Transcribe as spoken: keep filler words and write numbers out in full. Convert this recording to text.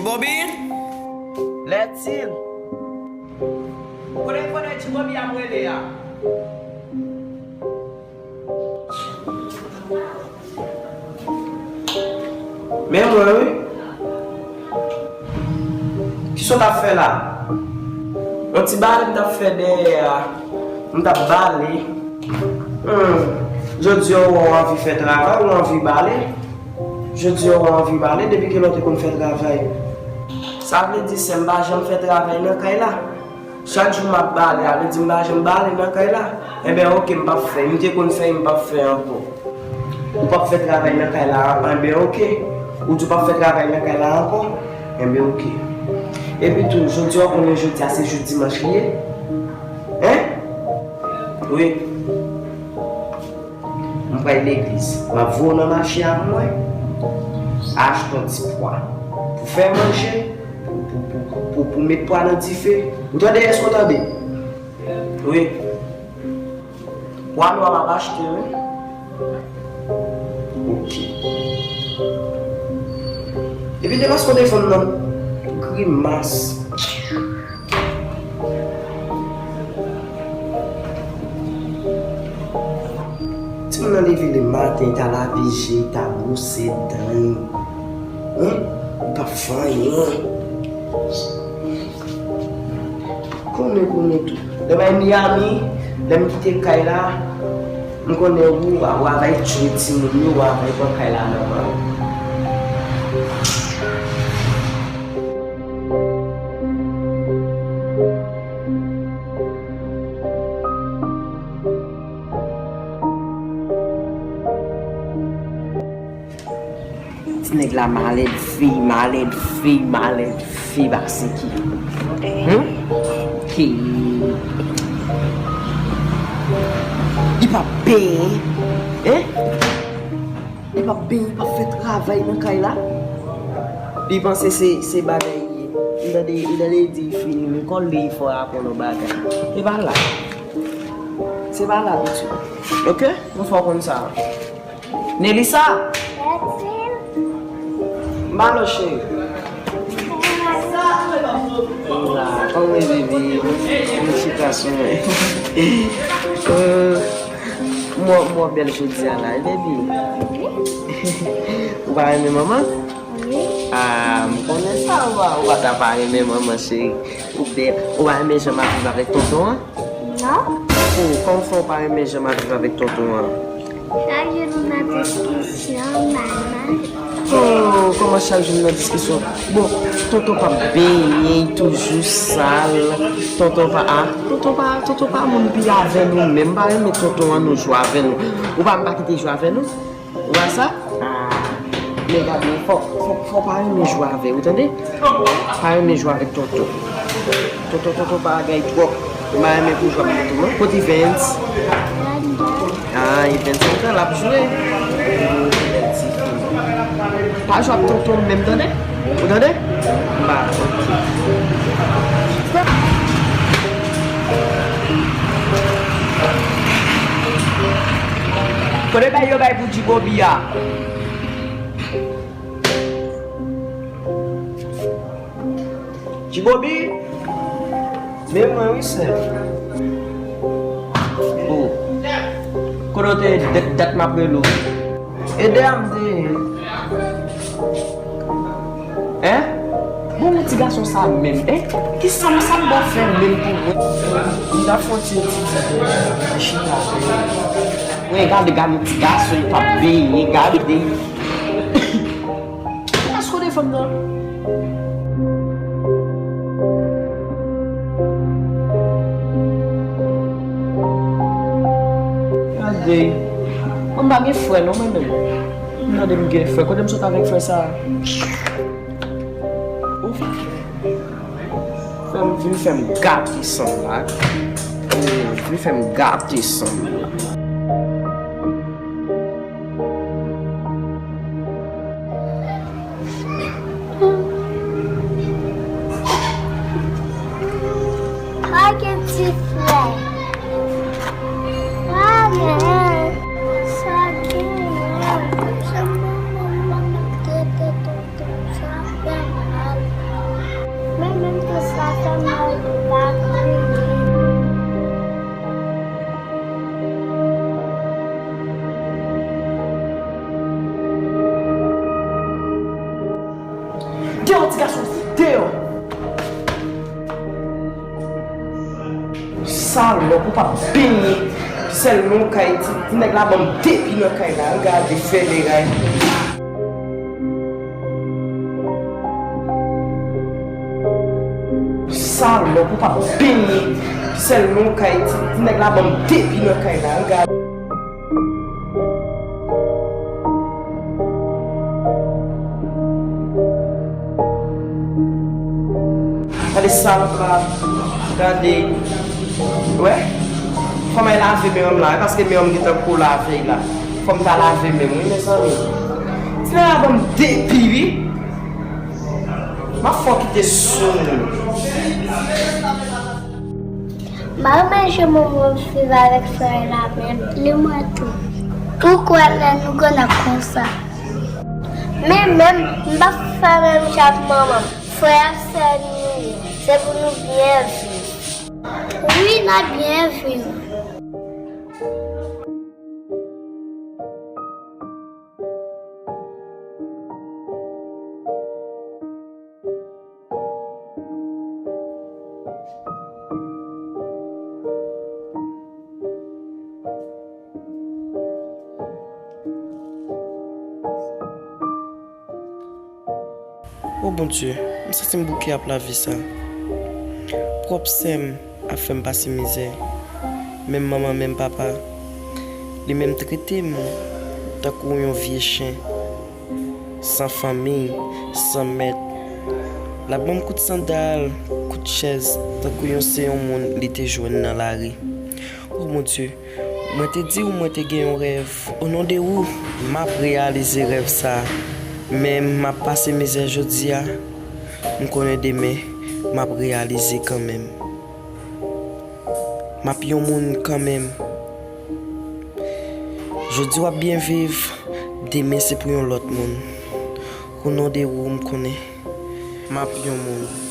Bobby? Lètil. Ou konnen konnen Ti Bobby a m rele a. Men mwen wi. Kisa w t ap fè la? Yon ti bale m t ap fè dèyè a. M t ap bale. Hmm. Jodi a ou anvi fè travay, ou anvi bale. Jodi a ou anvi bale, depi kilè w te konn fè travay? Sa vle di sè m pa janm fè travay nan kay la? Chak jou m ap bale, sa vle di m pa janm bale nan kay la? Enben oke, m p ap fè. M te konn fè, m p ap fè ankò. Ou p ap fè travay nan kay la ankò, enben oke. Ou di w p ap fè travay nan kay la ankò, enben oke. Epi tou, jodi a, ou konnen jodi a se jou dimanch li ye? Hein? Wi. M pral legliz. M ap voye w nan mache ak mwen. Achte yon ti pwa. Pou fè manje. Pou, pou, pou, pou, pou met pwa nan dife. Ou tande? Èske w tande? Wi. Pwa nwa m ap achte, wi. Oke. Epi de paske w defann nan grimas. Timoun nan leve le maten, ta lave je, ta bwose dan. Hein? Ou pa fè anyen. Konnen, konnen tou. Lè m al Miami, lè m kite kay la, m konnen ou, ou al tchwe timoun yo, ou al pran kay la nan men w. Ti nèg la malèd fi, malèd fi, malèd fi, pase ki. Hum? Ki. Li pa benyen, hein? Li pa benyen, li pa fè travay nan kay la. Li panse se, se bagay li ye. M tande, m tande li di li fini, men kòl li fò aprann yon bagay. Se pa la. Se pa la, pitit. Oke? Nou fò konn sa. Nelisa! M ba nou cheri. La, kòman e bebe? Mwen chita sou mwen. Euh, mwen, mwen bèl jodi a la, e bebe? Ou pa renmen manman? Wi. Ah, m konnen sa, ou pa, ou pa ta pa renmen manman cheri. Ou bèl. Ou pa renmen jan m ap viv avèk tonton an? Non. Oh, kòman fè w pa renmen jan m ap viv avèk tonton an? Chak jou nou nan diskisyon, mama. Oh, kòman chak jou nou nan diskisyon? Bon, tonton pa benyen, toujou sal. Tonton pa, ah, tonton pa, tonton pa moun pi avè nou menm. M pa renmen tonton an nou jwe avè nou. Ou pa, m pa kite jwe avè nou? Ou wè sa? Ah, men gade, fò, fò, fò pa renmen jwe avè yo, tande? Pa renmen jwe avèk tonton. Tonton, tonton pa bagay twòp. Ou pa renmen pou jwe avèk tonton, non? Kote Evens? Ah, Evens antre, l ap jwe. Oh, bèl ti fi. Pa jwe ak tonton menm, tande? Ou tande? Ba, oke. Kote bay yo bay pou Djibobi a? Djibobi? Men mwen wi, sè. Oh. Kote w te ye dat, dat m ap rele w? Ede a m te ye. Hein? Bon, men ti gason sa menm, hein? Kisa m, sa m ba w fè menm pou mwen? M t ap fè yon ti etidye, mwen chita. Mwen gade, gade yon ti gason, li pa benyen, gade. Èske w defann nan? Gade. Mwen m pa gen frè non, mwen menm. M tande m gen frè. Kote m sot avèk frè sa a? Ou vin fè m, vin fè m gate san m la. Vin fè m gate san m. Pa gen ti frè. Pa gen. Sa gen. Se manman, manman k te te tonton. Sa fè mal. Salòp, ou pa benyen. Sèlman w kay ti, ti nèg la ban m depi nan kay la. Gade fè leray. Salòp, ou pa benyen. Sèlman w kay ti, ti nèg la ban m depi nan kay la. Gade. Gade salòp la. Gade. Wè. Fò m al lave men m la, wi, paske men m gentan ko lave la. Fò m ta lave men m, wi, mezanmi. Ti nèg la ban m depi, wi. M ap fè w kite sou moun. M pa renmen jan manman m viv avèk frè la menm. Ni mwen tou. Ou kwè lè nou grann ap konsa? Men menm, m p ap fè menm jan ak manman m. Frè ak sè nou ye. Se pou nou byen viv. Wi, n ap byen viv. O Bondye, m santi m bouke ap lavi sa. Pwòp sè m ap fè m pase mizè. Menm manman, menm papa, li menm trete m tankou yon vye chen, san fanmi, san mèt. L ap ban m kout sandal, kout chèz, tankou yon se yon moun li te jwenn nan lari. O Bondye, mwen te di w mwen te gen yon rèv. O non de ou, m ap reyalize rèv sa a. Men m ap pase mizè jodi a, m konnen demen, m ap reyalize kanmenm. M ap yon moun kanmenm. Jodi w ap byen viv, demen se pou yon lòt moun. O non de ou, m konnen m ap yon moun.